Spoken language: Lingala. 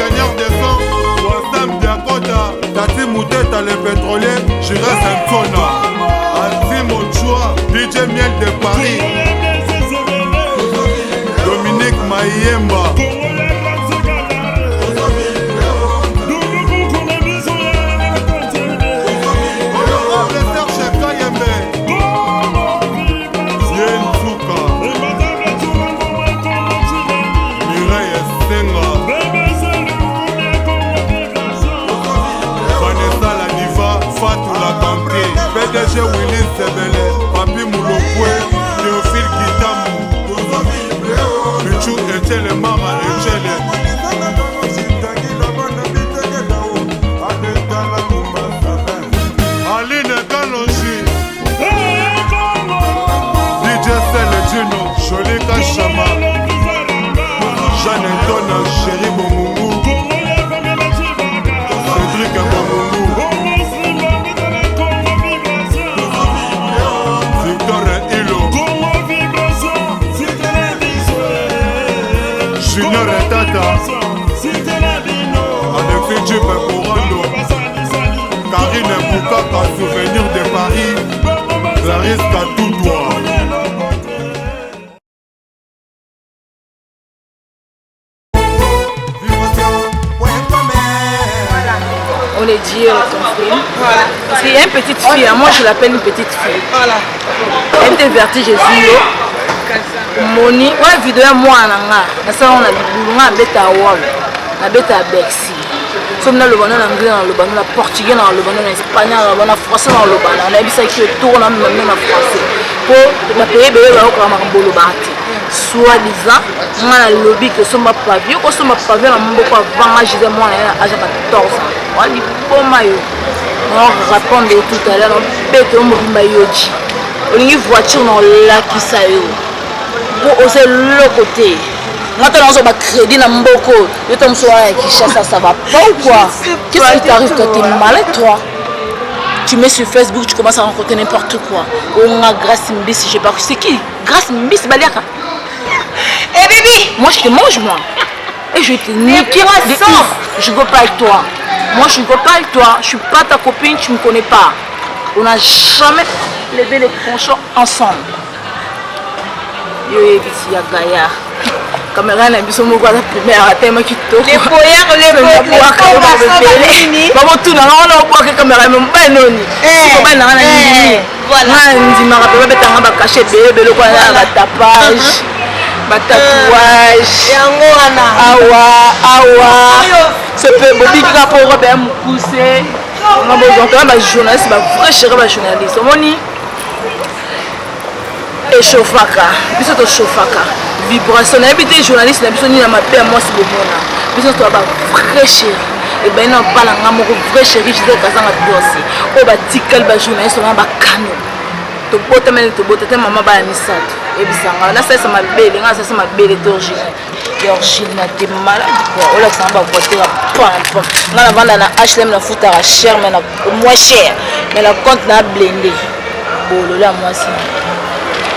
Ingénieur de son, Wassam Diakota, Tati Mouteta le pétrolier, Jires Nsona, Azim Ochoa, DJ Miel de Paris, Dominique Mayemba. Honorable Serge Kayembe, Ye Nsuka, Mireille Esenga, Vanessa la Diva, Fatou la Tante, PDG Willy Sebele, Papi Mulopwe, Théophile Kitambu, Michou Echele Mama Echele. Aline Kalonji, DJ Sele Dino, Jolie Kachama, Jeanne Antona, Chéri Bongungu, Cédric Bongungu, Victor Ilo, Junior Tata, Alexis Djipe Korando, Karine Boukaka, Souvenir de Paris, Clarisse Katoutoua. On est dit ton film. Voilà. Parce qu'il y a une petite fille, hein, moi je l'appelle une petite fille. Voilà. Elle te vertige Jésus. Moni, ouais vidéo ya mwana na nga. Nasala na libulu nga abeta wall. Nabeta Bercy. Soki naloba na anglais naloba na portugais naloba na espagnol naloba na français naloba na nayebisaki yo tour na meme na français mpo bapaye ebele bayokaka makambo olobaka te soit disant nga nalobi ke osomba pavio kosomba pavio na mboko avanga gisele mwana ye na age ya 14 ans wa liboma yo na répondre yo tout à l'heure na yo mobimba yoji olingi voiture na olakisa yo mpo oza eloko te nga to nazwa bacrédit na mboko yo to mosu wana ya Kinshasa, ça va pas ou quoi? Qu'est-ce qui t'arrive toi? T'es malade toi. Tu mets sur Facebook, tu commences à raconter n'importe quoi. Onga Grâce Mbisi, je sais pas c'est qui Grâce Mbisi baliaka. Eh baby. Moi je te mange moi. Et je vais te niquer de ouf. Je ne pas avec toi. Moi je ne pas avec toi. Je suis pas ta copine, tu me connais pas. On n'a jamais levé les penchants ensemble. Yo yebisi ya gaillard. Caméra na biso moko aza primaire atema kitoko. Babotuna nga wana obwaka caméra me mobali noni. Mobali na nga na nini? Nga ndimaka mpe babetanga bakashe ebele ebele lokola na batapage, batatouage. Yango wana. Awa awa sepe bobiki kaka mpo robe ya mokuse. Nga bozwaka bajournaliste, bavrai chéri, bajournaliste omoni echauffaka biso, tochauffaka vibration. Nayebi te journaliste na biso nini ya mabe ya mwasi bomona. Biso toya ba vrai chéri ebali na mpala nga moko vrai chéri Gisele Kazanga Dosi oyo batikali bajournaliste wana bakano. Tobotameli, tobota te mama baya misato. Oyebisanga nasalisa mabele, nga nasalisa mabele te. Origine ya origine na te malade quoi. Olakisanga bavoiture ya pampa. Nga navanda na HLM, nafutaka cher mais na moins cher, mais na compte na blende bololo ya mwasi.